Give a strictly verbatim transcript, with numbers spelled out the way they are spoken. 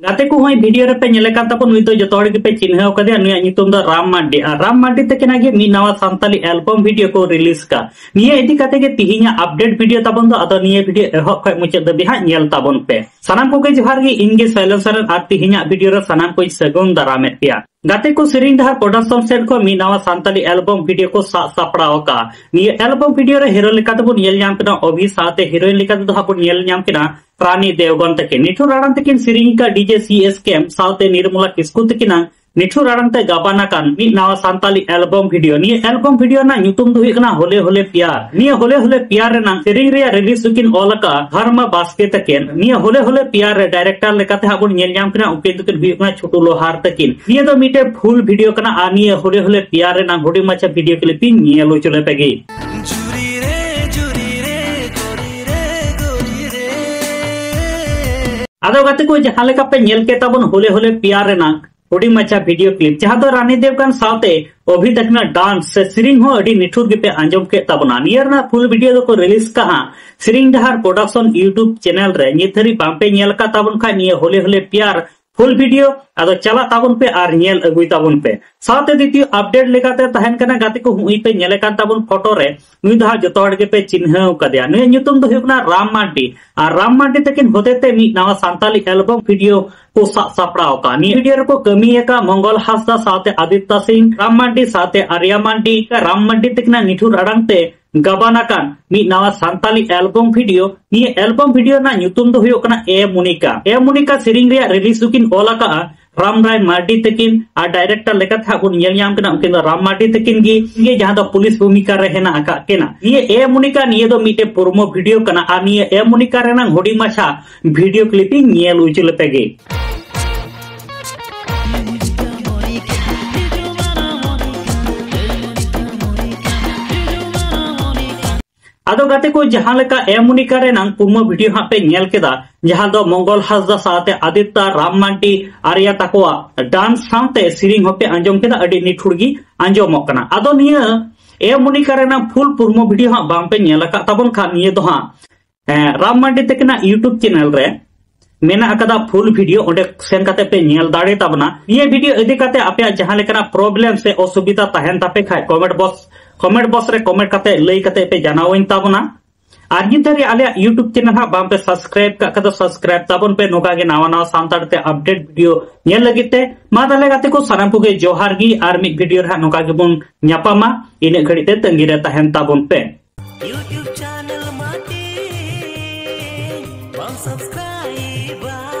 ᱜᱟᱛᱮ ᱠᱚ, ᱦᱚᱸᱜᱼᱚᱭ ᱵᱷᱤᱰᱤᱭᱳ ᱨᱮᱯᱮ ᱧᱮᱞᱮ ᱠᱟᱱ ᱛᱟᱵᱚᱱ, ᱱᱩᱭ ᱫᱚ ᱡᱚᱛᱚ ᱦᱚᱲ ᱜᱮᱯᱮ ᱪᱤᱱᱦᱟᱹᱣ ᱠᱟᱫᱮᱭᱟ, ᱱᱩᱭᱟᱜ ᱧᱩᱛᱩᱢ ᱫᱚ ᱨᱟᱢ ᱢᱟᱨᱰᱤ᱾ ᱟᱨ ᱨᱟᱢ ᱢᱟᱨᱰᱤ ᱛᱟᱹᱠᱤᱱᱟᱜ ᱜᱮ ᱢᱤᱫ ᱱᱟᱣᱟ ᱥᱟᱱᱛᱟᱞᱤ ᱮᱞᱵᱚᱢ ᱵᱷᱤᱰᱤᱭᱳ ᱠᱚ ᱨᱤᱞᱤᱡᱽ ᱠᱟᱜ᱾ ᱱᱤᱭᱟᱹ ᱤᱫᱤ ᱠᱟᱛᱮ ᱜᱮ ᱛᱤᱦᱤᱧᱟᱜ ᱟᱯᱰᱮᱴ ᱵᱷᱤᱰᱤᱭᱳ ᱛᱟᱵᱚᱱ ᱫᱚ, ᱟᱫᱚ ᱱᱤᱭᱟᱹ ᱵᱷᱤᱰᱤᱭᱳ ᱮᱦᱚᱵ ᱠᱷᱚᱱ ᱢᱩᱪᱟᱹᱫ ᱫᱷᱟᱹᱵᱤᱡ ᱦᱟᱸᱜ ᱧᱮᱞ ᱛᱟᱵᱚᱱ ᱯᱮ᱾ ᱥᱟᱱᱟᱢ ᱠᱚᱜᱮ ᱡᱚᱦᱟᱨ ᱜᱮ, ᱤᱧ ᱜᱮ ᱥᱟᱭᱞᱮᱱᱥᱟᱨ, ᱟᱨ ᱛᱤᱦᱤᱧᱟᱜ ᱵᱷᱤᱰᱤᱭᱳ ᱨᱮ ᱥᱟᱱᱟᱢ ᱠᱚᱧ ᱥᱟᱹᱜᱩᱱ ᱫᱟᱨᱟᱢᱮᱫ ᱯᱮᱭᱟ᱾ ᱜᱟᱛᱮ ᱠᱚ, ᱥᱮᱨᱮᱧ ᱰᱟᱦᱟᱨ ᱯᱨᱚᱰᱟᱠᱥᱚᱱ ᱥᱮᱫ ᱠᱷᱚᱱ ᱢᱤᱫ ᱱᱟᱣᱟ ᱥᱟᱱᱛᱟᱞᱤ ᱮᱞᱵᱚᱢ ᱵᱷᱤᱰᱤᱭᱳ ᱠᱚ ᱥᱟᱵ ᱥᱟᱯᱲᱟᱣ ᱟᱠᱟᱫᱼᱟ᱾ ᱱᱤᱭᱟᱹ ᱮᱞᱵᱚᱢ ᱵᱷᱤᱰᱤᱭᱳ ᱨᱮ ᱦᱤᱨᱳ ᱞᱮᱠᱟᱛᱮᱵᱚᱱ ᱧᱮᱞ ᱧᱟᱢ ᱠᱤᱱᱟ ᱚᱵᱷᱤ, ᱥᱟᱶᱛᱮ ᱦᱤᱨᱳᱭᱤᱱ ᱞᱮᱠᱟᱛᱮᱫᱚ ᱦᱟᱸᱜ ᱵᱚᱱ ᱧᱮᱞ ᱧᱟᱢ ᱠᱤᱱᱟ ᱨᱟᱱᱤ ᱫᱮᱣᱜᱚᱱ ᱛᱟᱹᱠᱤᱱ᱾ ᱱᱤᱴᱷᱩᱨ ᱟᱲᱟᱝ ᱛᱟᱹᱠᱤᱱ ᱥᱮᱨᱮᱧ ᱟᱠᱟᱫ ᱰᱤᱡᱮ ᱥᱤ ᱮᱥ ᱠᱮᱢ ᱥᱟᱶᱛᱮ ᱱᱤᱨᱢᱚᱞᱟ ᱠᱤᱥᱠᱩ ᱛᱟᱹᱠᱤᱱᱟᱜ ᱱᱤᱴᱷᱩᱨ ᱟᱲᱟᱝ ᱛᱮ ᱜᱟᱵᱟᱱ ᱟᱠᱟᱱ ᱢᱤᱫ ᱱᱟᱣᱟ ᱥᱟᱱᱛᱟᱞᱤ ᱮᱞᱵᱚᱢ ᱵᱷᱤᱰᱤᱭᱳ᱾ ᱱᱤᱭᱟᱹ ᱮᱞᱵᱚᱢ ᱵᱷᱤᱰᱤᱭᱳ ᱨᱮᱱᱟᱜ ᱧᱩᱛᱩᱢ ᱫᱚ ᱦᱩᱭᱩᱜ ᱠᱟᱱᱟ ᱦᱳᱞᱮ ᱦᱳᱞᱮ ᱯᱭᱟᱨ᱾ ᱱᱤᱭᱟᱹ ᱦᱳᱞᱮ ᱦᱳᱞᱮ ᱯᱭᱟᱨ ᱨᱮᱱᱟᱜ ᱥᱮᱨᱮᱧ ᱨᱮᱭᱟᱜ ᱨᱤᱞᱤᱡᱽ ᱫᱚᱠᱤᱱ ᱚᱞ ᱟᱠᱟᱫᱼᱟ ᱫᱷᱟᱨᱢᱟ ᱵᱟᱥᱠᱮ ᱛᱟᱹᱠᱤᱱ᱾ ᱱᱤᱭᱟᱹ ᱦᱳᱞᱮ ᱦᱳᱞᱮ ᱯᱭᱟᱨ ᱨᱮ ᱰᱟᱭᱨᱮᱠᱴᱚᱨ ᱞᱮᱠᱟᱛᱮ ᱦᱟᱸᱜ ᱵᱚᱱ ᱧᱮᱞ ᱧᱟᱢ ᱠᱤᱱᱟ, ᱩᱱᱠᱤᱱ ᱫᱚᱠᱤᱱ ᱦᱩᱭᱩᱜ ᱠᱟᱱᱟ ᱪᱷᱳᱴᱩ ᱞᱳᱦᱟᱨ ᱛᱟᱹᱠᱤᱱ᱾ ᱱᱤᱭᱟᱹ ᱫᱚ ᱢᱤᱫᱴᱮᱱ ᱯᱷᱩᱞ ᱵᱷᱤᱰᱤᱭᱳ ᱠᱟᱱᱟ, ᱟᱨ ᱱᱤᱭᱟᱹ ᱦᱳᱞᱮ ᱦᱳᱞᱮ ᱯᱭᱟᱨ ᱨᱮᱱᱟᱜ ᱦᱩᱰᱤᱧ ᱢᱟᱪᱷᱟ ᱵᱷᱤᱰᱤᱭᱳ ᱠᱞᱤᱯ ᱤᱧ ᱧᱮᱞ ᱦᱚᱪᱚ ᱞᱮᱯᱮ ᱜᱮ᱾ ᱟᱫᱚ ᱜᱟᱛᱮ ᱠᱚ, ᱡᱟᱦᱟᱸ ᱞᱮᱠᱟ ᱯᱮ ᱧᱮᱞ ᱠᱮᱫ ᱛᱟᱵᱚᱱ ᱦᱳᱞᱮ ᱦᱳᱞᱮ ᱯᱭᱟᱨ ᱨᱮᱱᱟᱜ ᱦᱩᱰᱤᱧ ᱢᱟᱪᱷᱟ ᱵᱷᱤᱰᱤᱭᱳ ᱠᱞᱤᱯ, ᱡᱟᱦᱟᱸ ᱫᱚ ᱨᱟᱱᱤ ᱫᱮᱵᱜᱟᱱ ᱥᱟᱶᱛᱮ ᱚᱵᱷᱤ ᱛᱟᱹᱠᱤᱱᱟᱜ ᱰᱟᱱᱥ ᱥᱮ ᱥᱮᱨᱮᱧ ᱦᱚᱸ ᱟᱹᱰᱤ ᱱᱤᱴᱷᱩᱨ ᱜᱮᱯᱮ ᱟᱸᱡᱚᱢ ᱠᱮᱫ ᱛᱟᱵᱚᱱᱟ᱾ ᱱᱤᱭᱟᱹ ᱨᱮᱱᱟᱜ ᱯᱷᱩᱞ ᱵᱷᱤᱰᱤᱭᱳ ᱫᱚᱠᱚ ᱨᱤᱞᱤᱡᱽ ᱠᱟᱜᱼᱟ ᱥᱮᱨᱮᱧ ᱰᱟᱦᱟᱨ ᱯᱨᱚᱰᱟᱠᱥᱚᱱ YouTube ᱪᱮᱱᱮᱞ ᱨᱮ᱾ ᱱᱤᱛ ᱫᱷᱟᱹᱨᱤᱡ ᱵᱟᱝᱯᱮ ᱧᱮᱞ ᱟᱠᱟᱫ ᱛᱟᱵᱚᱱ ᱠᱷᱟᱱ ᱱᱤᱭᱟᱹ ᱦᱳᱞᱮ ᱦᱳᱞᱮ ᱯᱭᱟᱨ ᱯᱷᱩᱞ ᱵᱷᱤᱰᱤᱭᱳ ᱟᱫᱚ ᱪᱟᱞᱟᱜ ᱛᱟᱵᱚᱱ ᱯᱮ ᱟᱨ ᱧᱮᱞ ᱟᱹᱜᱩᱭ ᱛᱟᱵᱚᱱ ᱯᱮ᱾ ᱥᱟᱶᱛᱮ ᱫᱤᱛᱤᱭᱚ ᱟᱯᱰᱮᱴ ᱞᱮᱠᱟᱛᱮ ᱛᱟᱦᱮᱱ ᱠᱟᱱᱟ, ᱜᱟᱛᱮ ᱠᱚ, ᱦᱩᱸᱜᱼᱩᱭ ᱯᱮ ᱧᱮᱞᱮ ᱠᱟᱱ ᱛᱟᱵᱚᱱ ᱯᱷᱳᱴᱳ ᱨᱮ, ᱱᱩᱭ ᱫᱚ ᱦᱟᱸᱜ ᱡᱚᱛᱚ ᱦᱚᱲ ᱜᱮᱯᱮ ᱪᱤᱱᱦᱟᱹᱣ ᱠᱟᱫᱮᱭᱟ᱾ ᱱᱩᱭᱟᱜ ᱧᱩᱛᱩᱢ ᱫᱚ ᱦᱩᱭᱩᱜ ᱠᱟᱱᱟ ᱨᱟᱢ ᱢᱟᱨᱰᱤ᱾ ᱟᱨ ᱨᱟᱢ ᱢᱟᱨᱰᱤ ᱛᱟᱹᱠᱤᱱ ᱦᱚᱛᱮᱛᱮ ᱢᱤᱫ ᱱᱟᱣᱟ ᱥᱟᱱᱛᱟᱞᱤ ᱮᱞᱵᱚᱢ ᱵᱷᱤᱰᱤᱭᱳ ᱠᱚ ᱥᱟᱵ ᱥᱟᱯᱲᱟᱣ ᱟᱠᱟᱫ᱾ ᱱᱤᱭᱟᱹ ᱵᱷᱤᱰᱤᱭᱳ ᱨᱮᱠᱚ ᱠᱟᱹᱢᱤ ᱟᱠᱟᱫ ᱢᱚᱝᱜᱚᱞ ᱦᱟᱸᱥᱫᱟ ᱥᱟᱶᱛᱮ ᱟᱫᱤᱛᱛᱟ ᱥᱤᱝ, ᱨᱟᱢ ᱢᱟᱨᱰᱤ ᱥᱟᱶᱛᱮ ᱟᱨᱭᱟ ᱢᱟᱨᱰᱤ᱾ ᱨᱟᱢ ᱢᱟᱨᱰᱤ ᱛᱟᱹᱠᱤᱱᱟᱜ ᱱᱤᱴᱷᱩᱨ ᱟᱲᱟᱝ ᱛᱮ ᱜᱟᱵᱟᱱ ᱟᱠᱟᱱ ᱢᱤᱫ ᱱᱟᱣᱟ ᱥᱟᱱᱛᱟᱞᱤ ᱮᱞᱵᱚᱢ ᱵᱷᱤᱰᱤᱭᱳ᱾ ᱱᱤᱭᱟᱹ ᱮᱞᱵᱚᱢ ᱵᱷᱤᱰᱤᱭᱳ ᱨᱮᱱᱟᱜ ᱧᱩᱛᱩᱢ ᱫᱚ ᱦᱩᱭᱩᱜ ᱠᱟᱱᱟ ᱮ ᱢᱚᱱᱤᱠᱟ᱾ ᱮ ᱢᱚᱱᱤᱠᱟ ᱥᱮᱨᱮᱧ ᱨᱮᱭᱟᱜ ᱨᱤᱞᱤᱡᱽ ᱫᱚᱠᱤᱱ ᱚᱞ ᱟᱠᱟᱫᱼᱟ ᱨᱟᱢ ᱨᱟᱭ ᱢᱟᱨᱰᱤ ᱛᱟᱹᱠᱤᱱ, ᱟᱨ ᱰᱟᱭᱨᱮᱠᱴᱚᱨ ᱞᱮᱠᱟᱛᱮ ᱦᱟᱸᱜ ᱵᱚᱱ ᱧᱮᱞ ᱧᱟᱢ ᱠᱟᱱᱟ ᱩᱱᱠᱤᱱ ᱫᱚ ᱨᱟᱢ ᱢᱟᱨᱰᱤ ᱛᱟᱹᱠᱤᱱ ᱜᱮ, ᱜᱮ ᱡᱟᱦᱟᱸ ᱫᱚ ᱯᱩᱞᱤᱥ ᱵᱷᱩᱢᱤᱠᱟ ᱨᱮ ᱦᱮᱱᱟᱜ ᱟᱠᱟᱫ ᱠᱤᱱᱟ᱾ ᱱᱤᱭᱟᱹ ᱮ ᱢᱚᱱᱤᱠᱟ, ᱱᱤᱭᱟᱹ ᱫᱚ ᱢᱤᱫᱴᱮᱡ ᱯᱨᱳᱢᱳ ᱵᱷᱤᱰᱤᱭᱳ ᱠᱟᱱᱟ, ᱟᱨ ᱱᱤᱭᱟᱹ ᱮ ᱢᱚᱱᱤᱠᱟ ᱨᱮᱱᱟᱜ ᱦᱩᱰᱤᱧ ᱢᱟᱪᱷᱟ ᱵᱷᱤᱰᱤᱭᱳ ᱠᱞᱤᱯ ᱤᱧ ᱧᱮᱞ ᱦᱚᱪᱚ ᱞᱮᱯᱮ ᱜᱮ᱾ ᱟᱫᱚ ᱜᱟᱛᱮ ᱠᱚ, ᱡᱟᱦᱟᱸ ᱞᱮᱠᱟ ᱮ ᱢᱚᱱᱤᱠᱟ ᱨᱮᱱᱟᱝ ᱯᱩᱨᱢᱚ ᱵᱷᱤᱰᱤᱭᱳ ᱦᱟᱸᱜ ᱯᱮ ᱧᱮᱞ ᱠᱮᱫᱟ, ᱡᱟᱦᱟᱸ ᱫᱚ ᱢᱚᱝᱜᱚᱞ ᱦᱟᱸᱥᱫᱟ ᱥᱟᱶᱛᱮ ᱟᱫᱤᱛᱛᱟ ᱨᱟᱢ ᱢᱟᱨᱰᱤ ᱟᱨᱭᱟ ᱛᱟᱠᱚᱣᱟᱜ ᱰᱟᱱᱥ ᱥᱟᱶᱛᱮ ᱥᱮᱨᱮᱧ ᱦᱚᱸᱯᱮ ᱟᱸᱡᱚᱢ ᱠᱮᱫᱟ, ᱟᱹᱰᱤ ᱱᱤᱴᱷᱩᱨ ᱜᱮ ᱟᱸᱡᱚᱢᱚᱜ ᱠᱟᱱᱟ᱾ ᱟᱫᱚ ᱱᱤᱭᱟᱹ ᱮ ᱢᱚᱱᱤᱠᱟ ᱨᱮᱱᱟᱜ ᱯᱷᱩᱞ ᱯᱩᱨᱢᱚ ᱵᱷᱤᱰᱤᱭᱳ ᱦᱟᱸᱜ ᱵᱟᱝ ᱯᱮ ᱧᱮᱞ ᱟᱠᱟᱫ ᱛᱟᱵᱚᱱ ᱠᱷᱟᱱ, ᱱᱤᱭᱟᱹ ᱫᱚ ᱦᱟᱸᱜ, ᱮᱸ, ᱨᱟᱢ ᱢᱟᱨᱰᱤ ᱛᱟᱹᱠᱤᱱᱟᱜ YouTube ᱪᱮᱱᱮᱞ ᱨᱮ ᱢᱮᱱᱟᱜ ᱟᱠᱟᱫᱟ ᱯᱷᱩᱞ ᱵᱷᱤᱰᱤᱭᱳ, ᱚᱸᱰᱮ ᱥᱮᱱ ᱠᱟᱛᱮ ᱯᱮ ᱧᱮᱞ ᱫᱟᱲᱮ ᱛᱟᱵᱚᱱᱟ᱾ ᱱᱤᱭᱟᱹ ᱵᱷᱤᱰᱤᱭᱳ ᱤᱫᱤ ᱠᱟᱛᱮ ᱟᱯᱮᱭᱟᱜ ᱡᱟᱦᱟᱸ ᱞᱮᱠᱟᱱᱟᱜ ᱯᱨᱚᱵᱞᱮᱢ ᱥᱮ ᱚᱥᱩᱵᱤᱫᱷᱟ ᱛᱟᱦᱮᱱ ᱛᱟᱯᱮ ᱠᱷᱟᱡ ᱠᱚᱢᱮᱱᱴ ᱵᱚᱠᱥ ᱠᱚᱢᱮᱱᱴ ᱵᱚᱠᱥ ᱨᱮ ᱠᱚᱢᱮᱱᱴ ᱠᱟᱛᱮ ᱞᱟᱹᱭ ᱠᱟᱛᱮ ᱯᱮ ᱡᱟᱱᱟᱣᱟᱹᱧ ᱛᱟᱵᱚᱱᱟ᱾ ᱟᱨ ᱱᱤᱛ ᱫᱷᱟᱹᱨᱤᱡ ᱟᱞᱮᱭᱟᱜ YouTube ᱪᱮᱱᱮᱞ ᱦᱟᱸᱜ ᱵᱟᱝ ᱯᱮ ᱥᱟᱵᱥᱠᱨᱟᱭᱤᱵ ᱠᱟᱜ ᱠᱷᱟᱡ ᱫᱚ ᱥᱟᱵᱥᱠᱨᱟᱭᱤᱵ ᱛᱟᱵᱚᱱ ᱯᱮ, ᱱᱚᱝᱠᱟ ᱜᱮ ᱱᱟᱣᱟ ᱱᱟᱣᱟ ᱥᱟᱱᱛᱟᱲ ᱛᱮ ᱟᱯᱰᱮᱴ ᱵᱷᱤᱰᱤᱭᱳ ᱧᱮᱞ ᱞᱟᱹᱜᱤᱫ ᱛᱮ᱾ ᱢᱟ ᱛᱟᱦᱞᱮ ᱜᱟᱛᱮ ᱠᱚ ᱥᱟᱱᱟᱢ ᱠᱚᱜᱮ ᱡᱚᱦᱟᱨ ᱜᱮ, ᱟᱨ ᱢᱤᱫ ᱵᱷᱤᱰᱤᱭᱳ ᱨᱮ ᱦᱟᱸᱜ ᱱᱚᱝᱠᱟ ᱜᱮᱵᱚᱱ ᱧᱟᱯᱟᱢᱟ᱾ ᱤᱱᱟᱹᱜ ᱜᱷᱟᱹᱲᱤᱡ ᱛᱮ ᱛᱟᱺᱜᱤ ᱨᱮ ᱛᱟᱦᱮᱱ ᱛᱟᱵᱚᱱ ᱯᱮ᱾ YouTube channel ᱢᱟᱴᱤ ᱵᱟᱢ subscribe